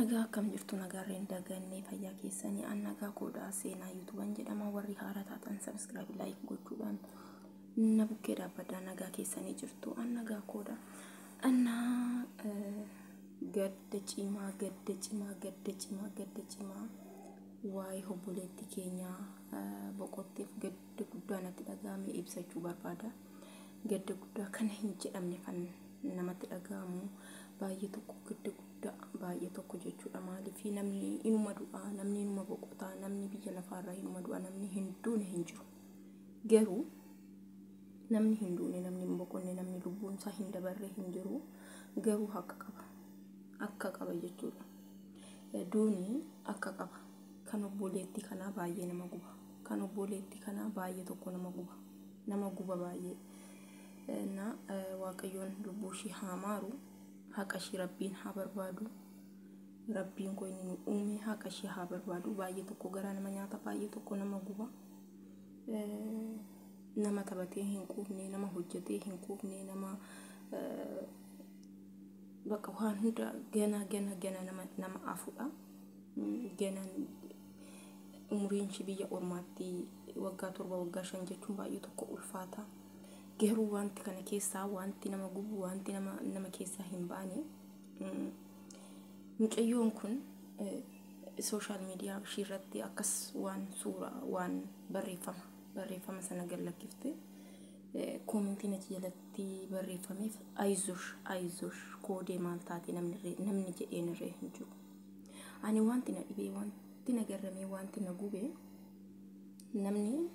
Nagaa akkam jirtu, nagaarreen dagannee fayyaa keessanii? An nagaa koodhaa. Seenaa YouTubean jedhama. Warri haaraa taatan subscribe, like gochuudhaan na bukkee dhaabbadhaa. Nagaa keessanii jirtu? An nagaa koodha. Annaa gadda cimaa, gadda cimaa, gadda cimaa, gadda cimaa waa'ee obboleettii keenyaa boqotteef gadda guddaa natti dhaga'ame ibsachuu barbaada. Gadda guddaa kana hin jedhamne kan namatti dhaga'amu, baay'ee tokko gadda guddaa, baay'ee tokko jechuudha. Maaliif? Namni inuma du'a, namni inuma boqotaa, namni biyya lafaarraa inuma du'a, namni hin duune hin jiru. Garuu namni hin duune, namni hin boqonne, namni lubbuunsaa hin dabarre hin jiru. Garuu haqa qaba. Akka qaba jechuudha. Duuni akka qaba. Kan obboleettii kanaa baay'ee nama guba. Kan obboleettii kanaa baay'ee tokko nama guba. Nama guba baay'ee. Na Waaqayyoon lubbuu ishii haa maaru. Haqa ishii Rabbiin haa barbaadu. Rabbiin koo inni nu uume haqa ishii haa barbaadu. Baay'ee tokko garaa nama nyaata, baay'ee tokko nama guba. Nama taphatee hin quufne, nama hojjetee hin quufne, nama bakka waan hunda gana gana gana nama afudha. Gana umuriin ishii biyya ormaatti waggaa 7, waggaa 5 jechuun baay'ee tokko ulfaata. Garuu wanti kana keessaa wanti nama gubu, wanti nama keessaa hin baane, mucayyoon kun social media ishii irratti akkas waan suuraa, waan barreeffama sana gallakkifte, commentiin achi jalatti barreeffameef "አይዞሽ አይዞሽ koodee maal taate" namni jedheen irree hin jiru. Ani wanti na dhibee, wanti na garramee, wanti na gube namni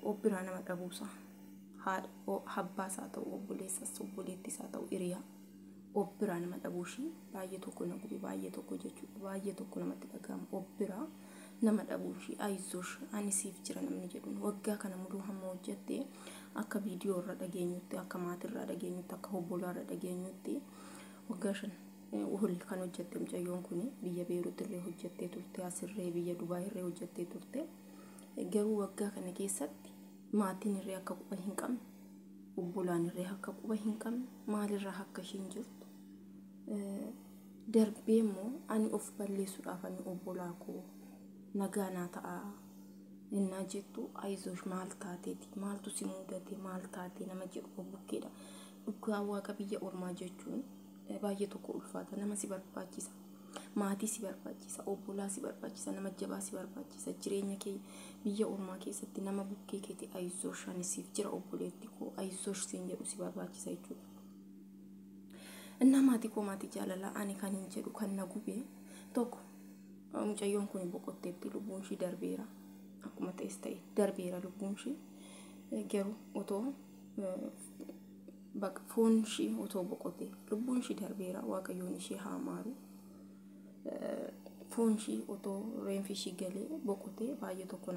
of biraa nama dhabuusaa, haadha abbaas haa ta'u, obboleessas, obboleettis haa ta'u, hiriyaa of biraa nama dhabuushii baay'ee tokko na gube, baay'ee tokko jechuudha. Baay'ee tokko namatti dhaga'ama of biraa nama dhabuushii. "አይዞሽ ani siif jira" namni jedhuun waggaa kana muduu hamma hojjette, akka viidiyoo irra dhageenyutti, akka maatirraa dhageenyutti, akka obbolaarra dhageenyutti, waggaa 5 ol kan hojjette mucayyoon kun. Biyya Beeruut illee hojjettee turte, asirree biyya Dubaay illee hojjettee turte. Garuu waggaa kana keessatti maatiin irree akka quba hin qabne, obbolaan irree akka quba hin qabne, maalirraa akka ishiin jirtu, darbee immoo "ani of balleessuudhaaf, ani obbolaa koo nagaa naa ta'a" innaa jettu, "አይዞሽ maal taateeti, maaltu si mudate, maal taate" nama jedhu bukkeedha. Dhugaa Waaqa, biyya ormaa jechuun baay'ee tokko ulfaata. Nama si barbaachisa, maatii si barbaachisa, obbolaa si barbaachisa, nama jabaa si barbaachisa. Jireenya kee biyya ormaa keessatti nama bukkee keeti "አይዞሽ ani siif jira, obboleetti koo, አይዞሽ" siin jedhu si barbaachisa jechuudha. Innaa maatii koo, maatii jaalalaa, ani kan hin jedhu, kan na gube tokko, mucayyoon kun boqotteetti, lubbuun ishii darbeera. Akkuma ta'es ta'e darbeera lubbuun ishii. Garuu otoo bakka foon ishii otoo boqote, lubbuun ishii darbeera, Waaqayyoon ishii haa maaru. Foon ishii otoo reenfi ishii galee boqotee baay'ee tokko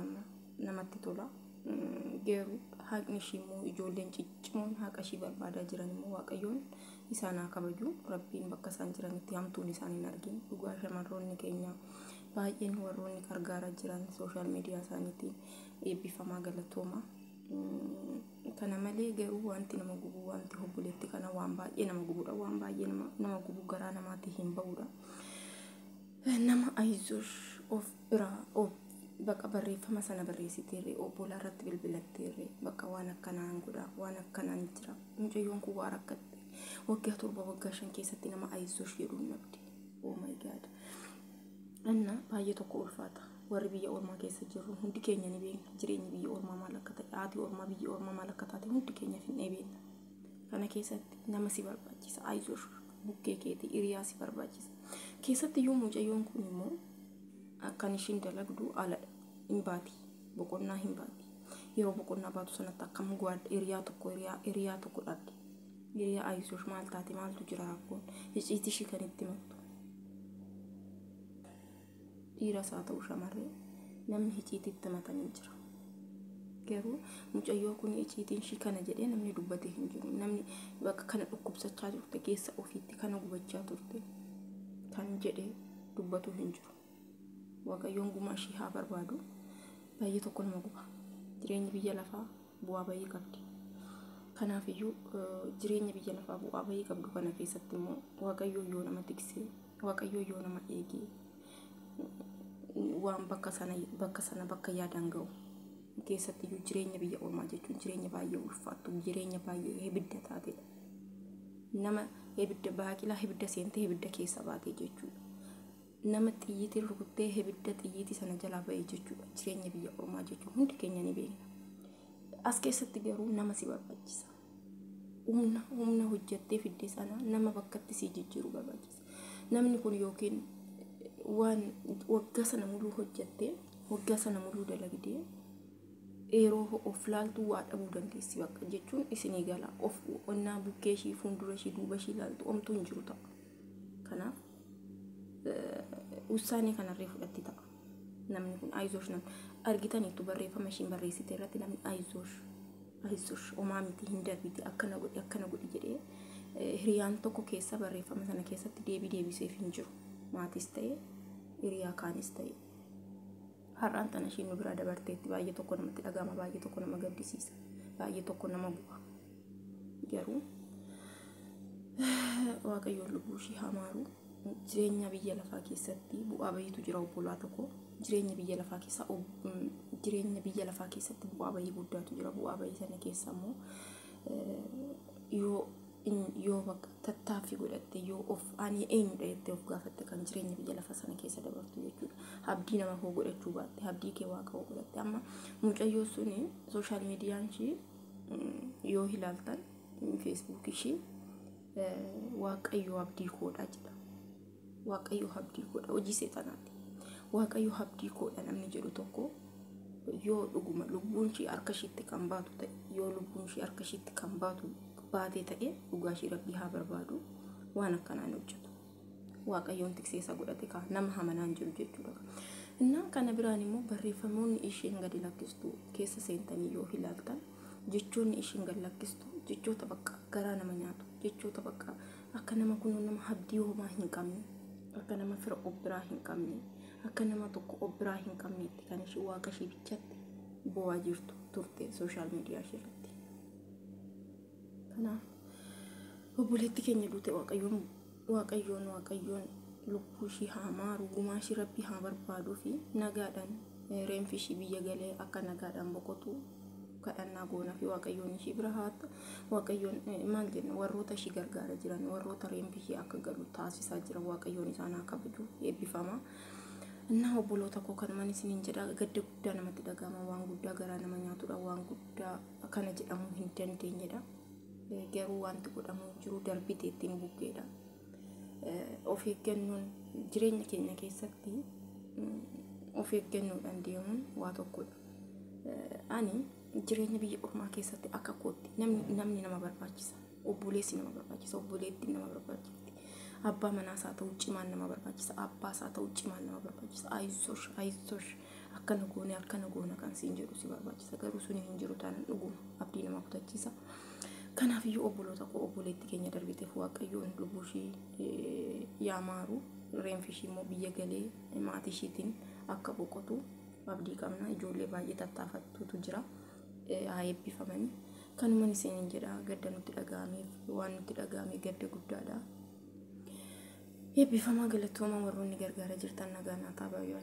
namatti tola. Garuu haqni ishii immoo, ijoolleen ciccimoon haqa ishii barbaadaa jiran immoo Waaqayyoon isaan haa kabaju. Rabbiin bakka isaan jiranitti hamtuun isaan hin argin. Dhugaa, shamarroonni keenya baay'een warroonni gargaaraa jiran social media isaaniitiin eebbifamaa, galatooma. Kana malee garuu wanti nama gubu, wanti obboleetti kana waan baay'ee nama gubudha. Waan baay'ee nama gubu, garaa namaatti hin ba'udha. Nama "አይዞሽ" of biraa of bakka barreeffama sana barreessiteerre, obbolaa irratti bilbilatteerre, bakka waan akkanaan godha, waan akkanaan jira. Mucayyoon kun waa rakkatte, waggaa 7, waggaa 5 keessatti nama "አይዞሽ" jedhuun dhabde. Oh my God. Anna baay'ee tokko ulfaata. Warri biyya ormaa keessa jirru hundi keenya ni beekna. Jireenyi biyya ormaa maal akka ta'e, haati ormaa biyya ormaa maal akka taate hundi keenya finnee beekna. Kana keessatti nama si barbaachisa. አይዞሽ bukkee keetii hiriyaa si barbaachisa. Keessatti iyyuu mucayyoon kun immoo akkan ishiin dalagdu aladha. Hin baati. Boqonnaa hin baati. Yeroo boqonnaa baatu sanatti akkam hiriyaa tokko, hiriyaa tokko dhabde. Hiriyaa "አይዞሽ maal taate, maaltu jira rakkoon" icciitii ishii kan itti himattu. Dhiiras haa ta'u shamarree, namni icciitiitti himatanii jira. Garuu mucayyoo kun icciitiin ishii kana jedhee namni dubbate hin jiru. Namni bakka kana dhukkubsachaa turte, keessa ofiitti kana gubachaa turte kan jedhee dubbatu hin jiru. Waaqayyoon gumaa ishii haa barbaadu. Baay'ee tokko nama guba. Jireenyi biyya lafaa bu'aa bayii qabdi. Kanaafiyyuu jireenya biyya lafaa bu'aa bayii qabdu kana keessatti immoo Waaqayyoon yoo nama tiksee Waaqayyoo yoo nama eegee waan bakka sana bakka yaadan ga'u keessatti iyyuu jireenya biyya ormaa jechuun jireenya baay'ee ulfaattu, jireenya baay'ee ibidda taatedha. Nama ibidda baaqilaa ibidda seentee ibidda keessa baatee jechuudha. Nama xiyyiitiin rukuttee ibidda xiyyiitii sana jalaa ba'e jechuudha. Jireenya biyya ormaa jechuun hundi keenya ni beekna. As keessatti garuu nama si barbaachisa. Humna hojjettee fidde sana nama bakkatti si jijjiiru barbaachisa. Namni kun yookiin waan waggaa sana muluu hojjettee waggaa sana muluu dalagdee yeroo of laaltu waa dhabuu dandeessi bakka jechuun isinii gala. Of onnaa bukkee ishii fuuldura ishii duuba ishii laaltu omtuu hin jiru ta'a. Kanaaf ussaanii kanarree fudhatti ta'a. Namni kun aayizoosh namni argitaniittu barreeffama ishiin barreessite irratti namni aayizoosh aayizoosh homaa miti hin darbiti akkana godhi akkana godhi jedhee hiriyaan tokko keessa barreeffama sana keessatti deebii deebiseef hin jiru. Maatis ta'e hiriyaa kaanis ta'e. Har'aan tana ishiin nu biraa dabarteetti baay'ee tokko namatti dhaga'ama, baay'ee tokko nama gaddisiisa, baay'ee tokko nama guba. Garuu Waaqayyoon lubbuu ishii haa maaru. Jireenya biyya lafaa keessatti bu'aa bahiitu jira obbolaa tokko. Jireenya biyya lafaa keessa jireenya biyya lafaa keessatti bu'aa bahii guddaatu jira. Bu'aa bahii sana keessa immoo yoo bakka tattaaffii godhatte yoo of ani eenyudha jettee of gaafatte kan jireenya biyya lafaa sana keessa dabartu jechuudha. Abdii nama koo godhachuu baatte, abdii kee waaqa koo godhatte. Amma mucayyoo suni sooshaal miidiyaan ishii yoo ilaaltan feesbuuk ishii Waaqayyo abdii koodha jedha. Waaqayyo abdii koodha hojii seexanaati. Waaqayyo abdii koodha namni jedhu tokko yoo dhuguma lubbuun ishii harka ishiitti kan baatu ta'e, yoo lubbuun ishii harka ishiitti kan baatu baatee ta'e dhugaa ishii rabbii haa barbaadu waan akkanaan hojjetu. Waaqayyoon tikseessa godhate kaa nama hamanaan jiru jechuudha. Innaan kana biraan immoo barreeffamoonni isheen gadi lakkistu keessa seentanii yoo ilaaltan jechoonni isheen gadi lakkistu jechoota bakka garaa nama nyaatu, jechoota bakka akka nama kunuu nama abdii homaa hin qabne, akka nama fira of biraa hin qabne, akka nama tokko of biraa hin qabneetti kan ishee waaqa ishee bichatti bo'aa jirtu turte sooshaal miidiyaa ishee irratti. Kanaaf obboleetti keenya duute Waaqayyoon Waaqayyoon lubbuu ishii haa maaru, gumaa ishii rabbii haa barbaaduu fi nagaadhaan reenfi ishii biyya galee akka nagaadhaan boqotu kadhannaa goonaa fi Waaqayyoon ishii bira haa ta'u. Waaqayyoon maal jenna warroota ishii gargaara jiran, warroota reenfi ishii akka galu taasisaa jiran Waaqayyoon isaan haa kabaju eebbifama. Innaa obboloota koo kanumaan isiniin jedha gadda guddaa namatti dhaga'ama, waan guddaa garaa nama nyaatudha, waan guddaa kana jedhamuu hin dandeenyedha. Garuu wanti godhamu hin jiru darbite ittiin buggeedha. Of eeggannoon jireenya keenya keessatti of eeggannoodhaan deemuun waa tokkodha. Ani jireenya biyya ormaa keessatti akka kootti namni nama barbaachisa. Obboleessi nama barbaachisa, obboleettiin nama barbaachifti. Abbaa manaas haa ta'u cimaan nama barbaachisa, abbaas haa ta'u cimaan nama barbaachisa. Ayizosh ayizosh akkana goone akkana goona kan siin jedhu si barbaachisa. Garuu suni hin jiru taanaan dhuguma abdii nama kutachiisa. Kanaafiyyuu obboloota koo obboleetti keenya darbiteef Waaqayyoon lubbuu ishii yaa maaru, reenfi ishii immoo biyya galee maatii ishiitiin akka boqotu abdii qabna. Ijoollee baay'ee tattaafattuutu jira. Haa eebbifamanii. Kanumaan isiniin jedha gadda nutti dhaga'ameef waan nutti dhaga'ame gadda guddaadha. Eebbifamaa galatooma warroonni gargaara jirtan nagaa naa ta'a baay'ee.